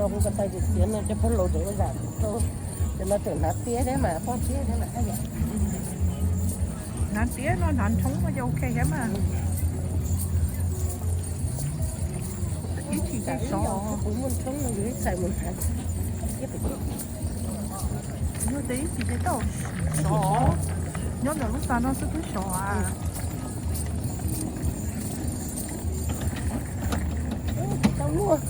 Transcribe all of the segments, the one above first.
Ua ko taw txiav no cov phooj ywg rau zam rau, ces no tseem hnav tiab thiab mas, poj tiab thiab mas haj yam. Hnav tiab no hnav nrhoob no ces ok thiab mas. Ib chim ces sov. Kuv muaj nrhoob no yus ib txhais mus hnav tiab pem. Yus ces ib chim ces tau sov. Nyob ntawm lub xav no xwb twb sov a. Tau muaj.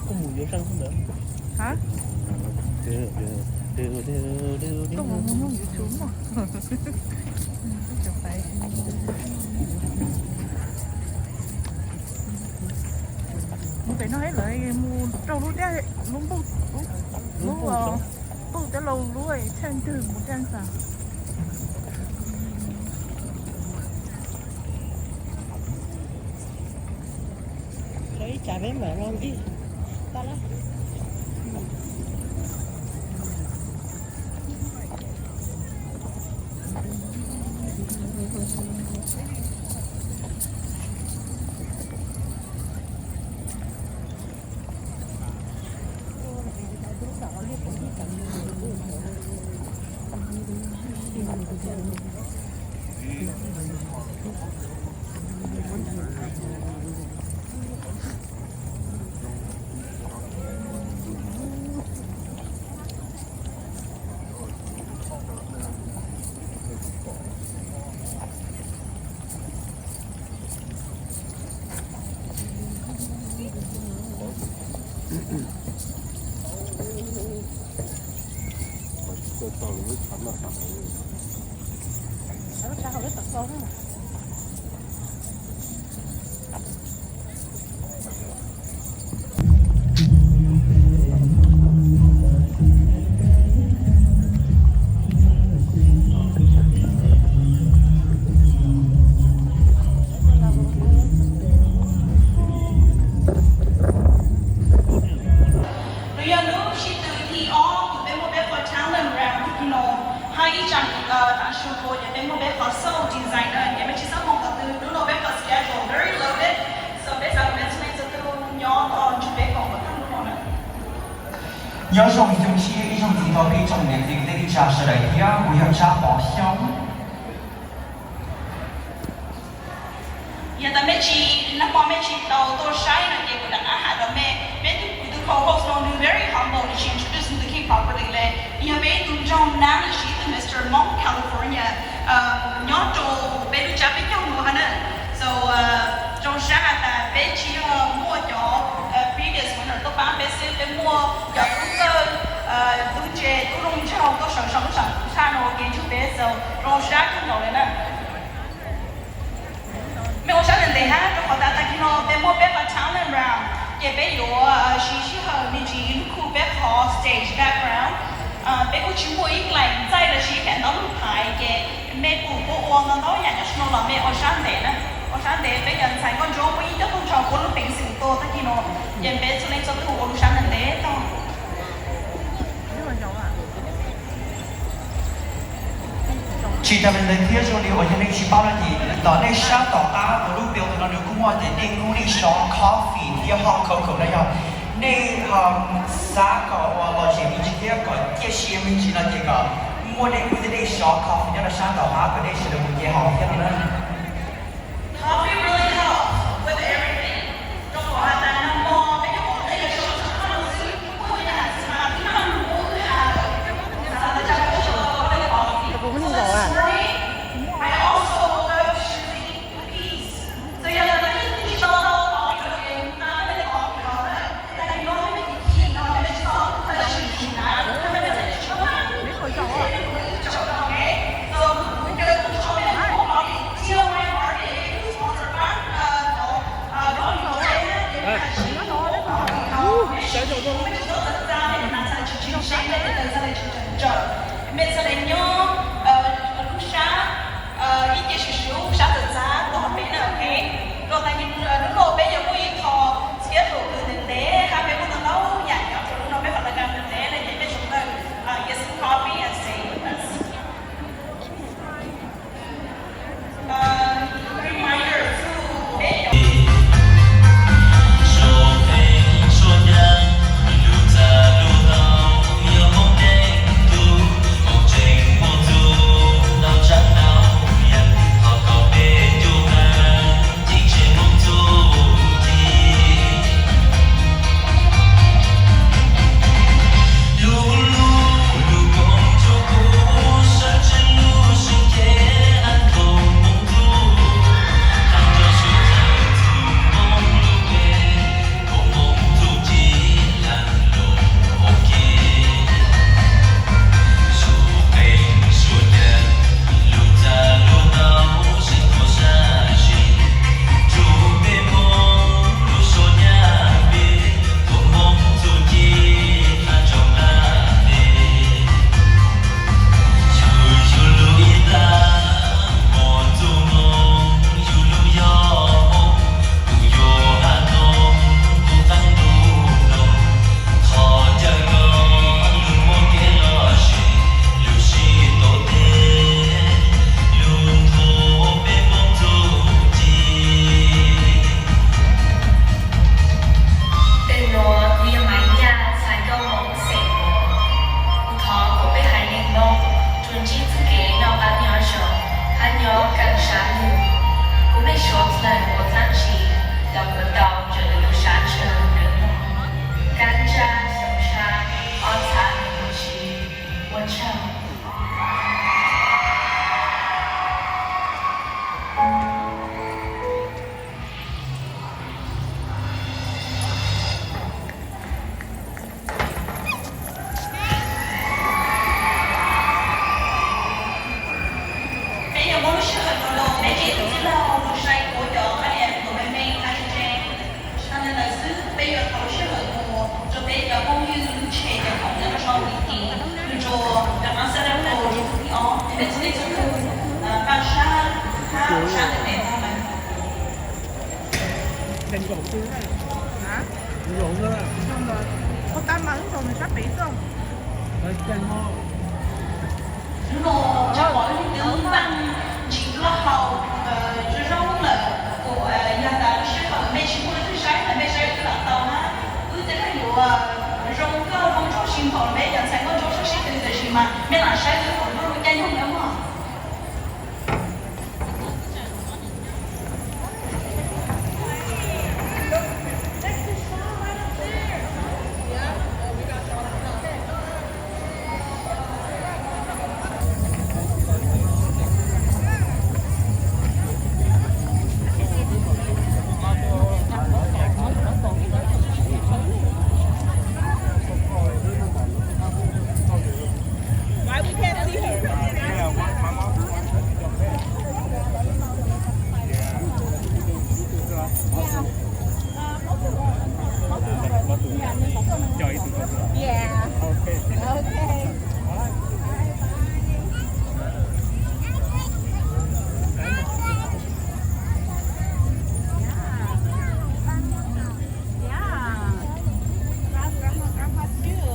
Koj mus yuav zaj ntawd. Hab? Koj mus mus YouTube mas. Mus pem no ib lawv mus rau lub dej, lub npuj, lub npuj teb laug lub thaj ntwg mus dej ntxas. Ib tsam peb mam los ntij. Nws yog lub sij hawm thib ob uas peb muaj peb qhov talent round no, hab ib tsam tav su tuaj ces peb muaj peb qhov show design na, ces mej tsis txhob mus qhov twg, hnub no peb qhov schedule very loaded, so peb xav kom mej txhua leej txhua tug nyob tos ntsib peb koom ua thaj hnub no na. Nyob zoo xyoo tshiab ib zaug ntxiv rau peb tsoom niam txiv kwv tij neej tsa sawv daws thiab, kuv yog Tsab Pov Xyooj. Yog tas mej tsis, nag hmo mej tsis tau tuaj saib no ces kuv rov qab has rau mej, peb tus, kuv tus co-host no nws very humble, nws tsis introduce nws tus kheej properly le. Nws yog peb ib tug nraug nab, nws siv tus Mister Hmoob California nyob rau peb lub tsab peb caug no hab na. So zoo sab has tas peb tsis yog muaj cov previous winner tuaj pab peb xwb, peb muaj cov tub txawj, tub ntse, tub zoo nraug tuaj sawv sau lub sam thaj no ua ke nrug peb, so zoo sab kawg nkaus le na. Mej ua sab ntev ntev hab, rau qhov tas tag kis no peb muaj peb qhov talent round, ces peb yuav siv sij hawm me ntsis lub khu peb qhov stage background. Peb kuj tsis muaj ib nplaim txaij los sis ib nplaim ntau lub thaiv, ces mej kuj puab ua ntau ntau yam nyob sab no los mej ua sab ntev na. Ua sab ntev, peb cov ntxhais nkauj ntsuab muaj ib co tug nrog puab lub peev xwm tua tag kis no, ces peb txhua leej txhua tug ua lub sab ntev ntev tag. Tsis tas li ntawd thiab, zoo li uas yog nej tsis paub no ces tom nej sab tom qab uas lub building no nws kuj muaj tias nej nub nej sov coffee thiab hot cocoa no yog nej xav kom uas lom zem me ntsis thiab kom ciaj sia me ntsis no ces kom muaj nej nub thiab nej sov coffee nyob rau sab tom qab kom nej sawv daws mus nce haus thiab no na. Coffee really helps with everything. Rau qhov has tas nag hmo peb cov phooj ywg sawv daws xwb, kuj yog has tas twb nag hmo kuj has lawm, has tas tsam kuj sawv daws ua coffee. So this morning, I also woke up to drink peas. So yog tas nej twb tsis tau tau coffee los ces na nej coffee los na, tag kis no nej mus tiv thim no nej tsis tau, tab sis tsis hnav, nej tsis tau hnav, nej tsis tau hnav, okay? So kuv caw kuv tso nej mus ua coffee, cia Ua tab mas wb nkaus nws sab pem xwb. Hnub no coj pom ib tug npaj ntsis loj hau zoo lawm, kuv yog tas lub sij hawm mej tsis muaj leej twg saib ntawm mej saib wb los tau na. Wb tej koj yuav zoo nkauj zoo tshaj sib npaum peb cov ntxhais nkauj zoo tshaj sib twv, tiam sis mas mej lam saib wb kom lub lub caij nyoog na mog. Why we can't see her? Yeah. Okay. Okay. Yeah. Grab grandma, grandpa too.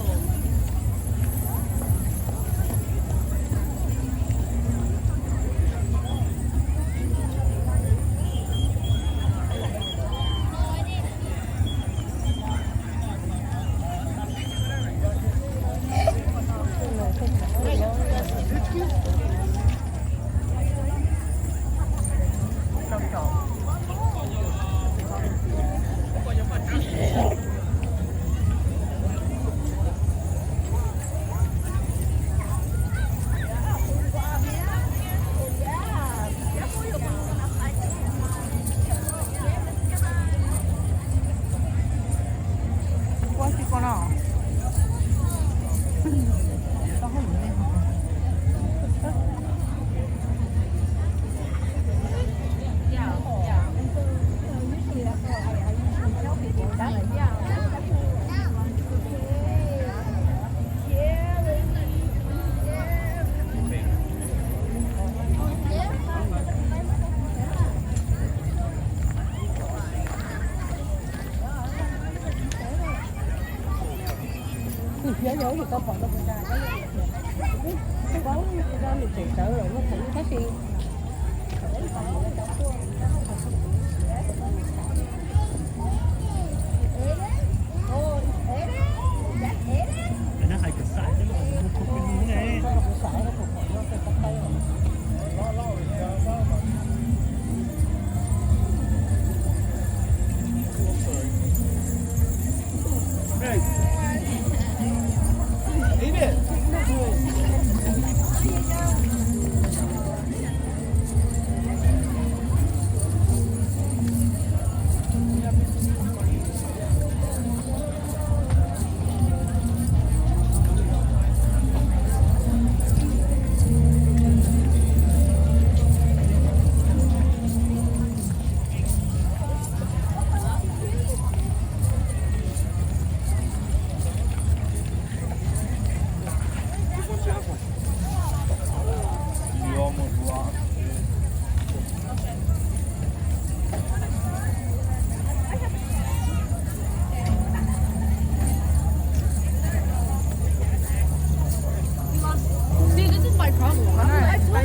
This is my problem.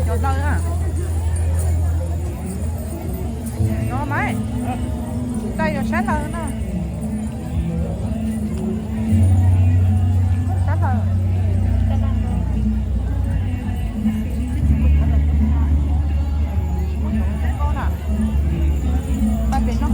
Cov dawb na. No, maiv. Tsis tas yuav sab lawm no. Sab lawm. Pais pem no.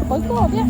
Pawv koj thiab.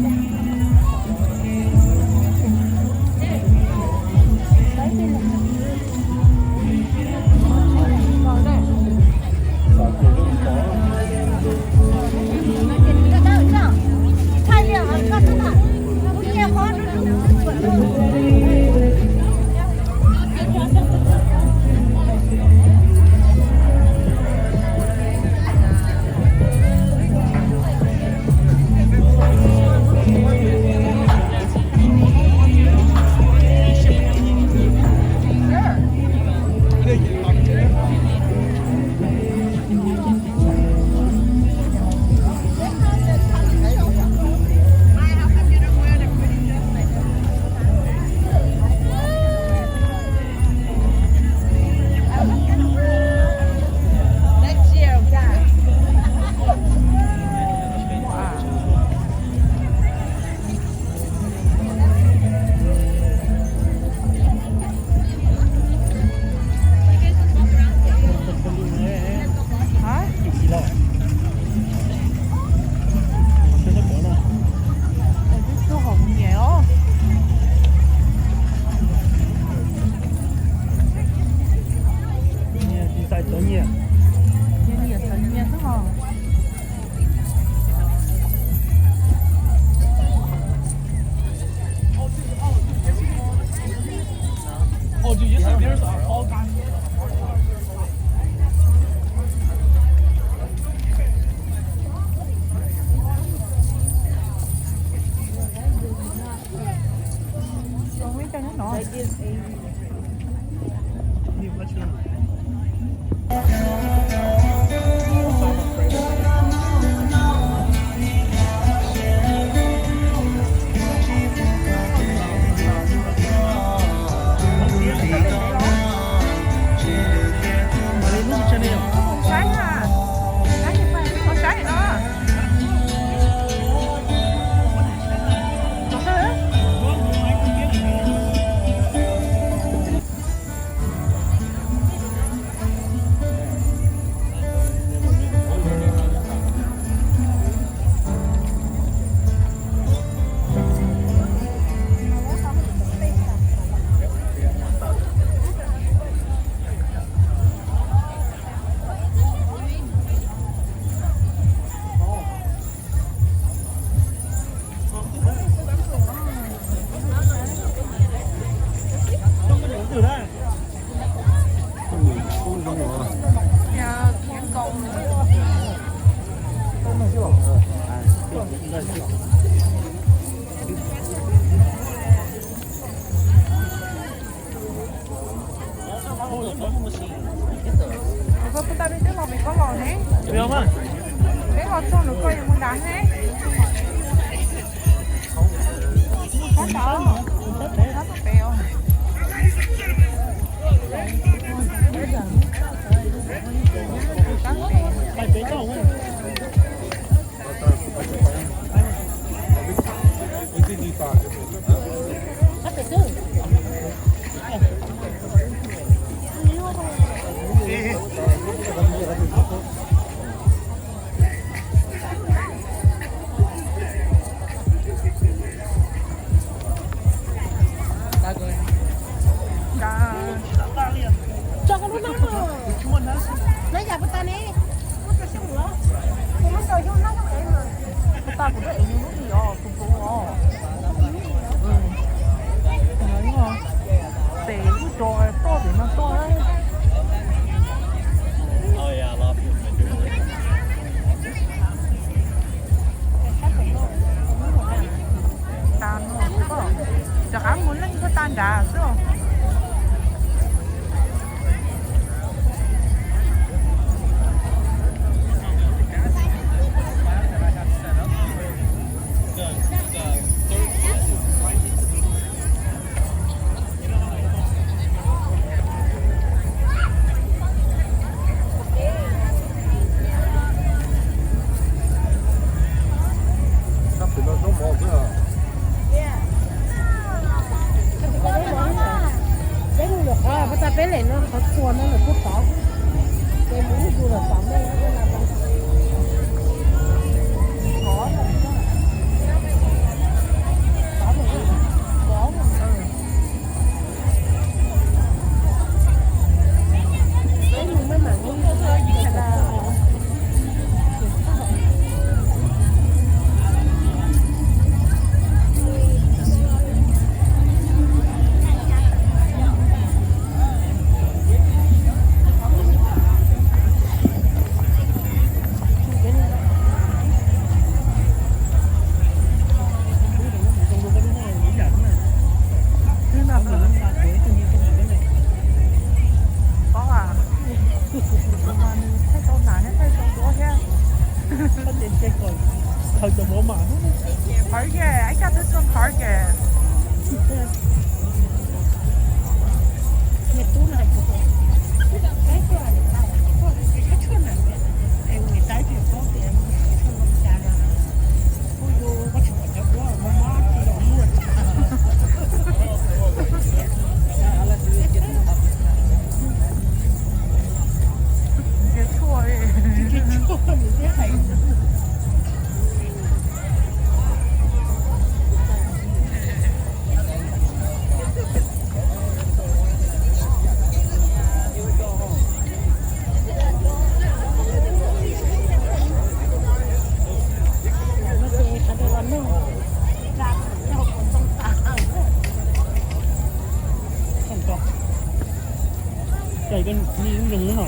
Koj puas tau peb twb los pem koj los ne? Peb los txog nws koj yuav mus nrad ne? Tab tom, tab tom pem os. Tso koj lub hnab no. Hnab yam puas tas ne? Puas tas kuv twb ev nws lub ib os kuv tus os. Tes lub tso toj pem no toj. Tas no, rov qab mus leej koj tag nrad xwb. Peb mus lawm qhov, peb tas peb lem no qhov txuas no lawm puag tod, ces mus ib zus lawm tom ntej. Paub as, mas nws thaij tau nas thiab thaij tau duab thiab. Qhov ces, I got this on Target. Nce tshuaj li. Coj koj nij ub zoo no.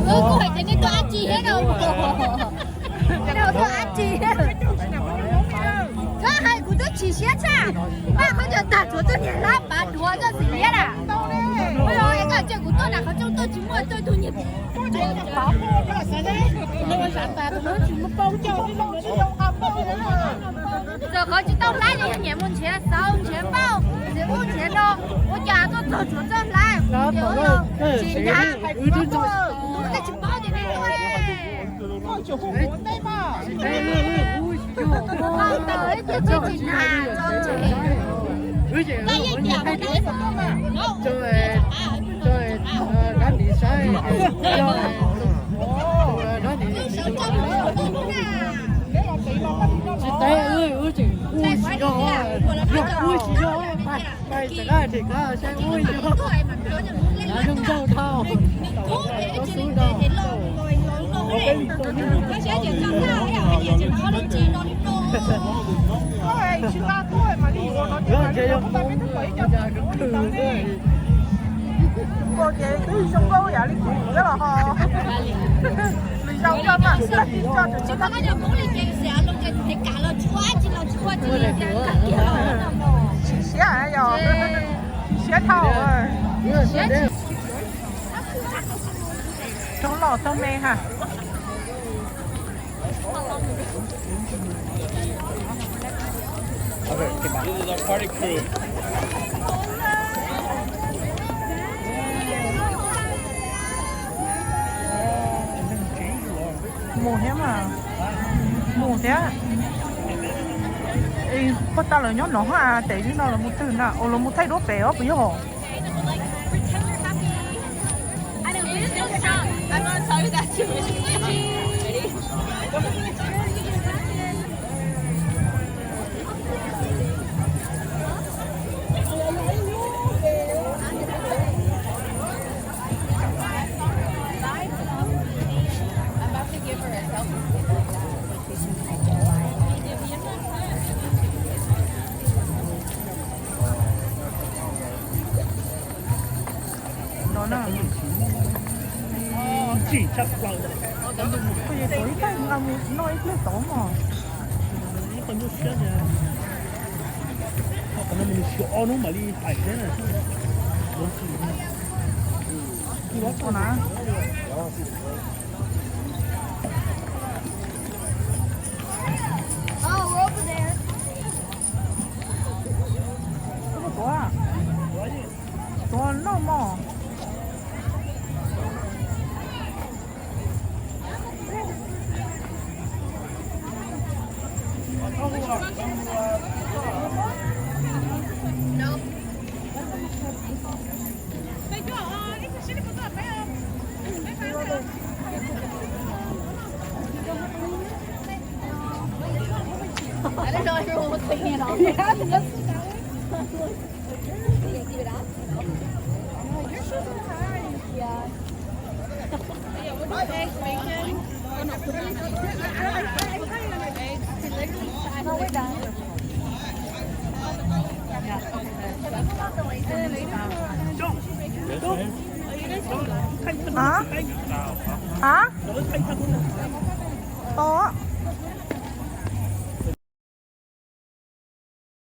Kuv hais tias nej tuaj dab tsi thiab no. Tuaj dab tsi? Koj hais kuv twb chim siab tshaj. Paj koj cov tag tsuav tuaj niam hlab pav duav txoj xwm liab na. Ua es koj tseem kuv tuaj nram qhov rooj tuaj tsis muaj tuaj tug niag Txawm qhov tsis tau hlab los yog niam mus nrhiav xauv nrhiav npauj nrhiav ub nrhiav no, ua cas tuaj txog tsuav txoj hlab, tsis hnyav, tsis paub tias nej tuaj. Tsis hnyav, tsis teb, wb tseem ua tsis yog, yog ua tsis yog, pais tseem dab tseem kav saib ua yog, zoo nkauj dhau, koj xub dhau. Ntshe yog Hmoob, cas kawg, ces twb zoo nkauj yam li kuv thiab los ho. Lwm zaus coj mam txog tsis txog tseem tsis tau. Chim siab yog, chim siab dhau. Roob loj roob me ha. Mus thiab mas, mus thiab. Puag ta lawv nyob no ha, tes li no los mus twg na, ua los mus thaij duab pem os puas yog? No na. Tsis tshaj plaws. Kuv yuav tuav ib tag nqa mus noj ib pliag tod mog. Qhov no mus xyuas ob hnub mam li hais thiab na. Ua na. Tuav, tuav noj mog. Hả? Hả? Tao á.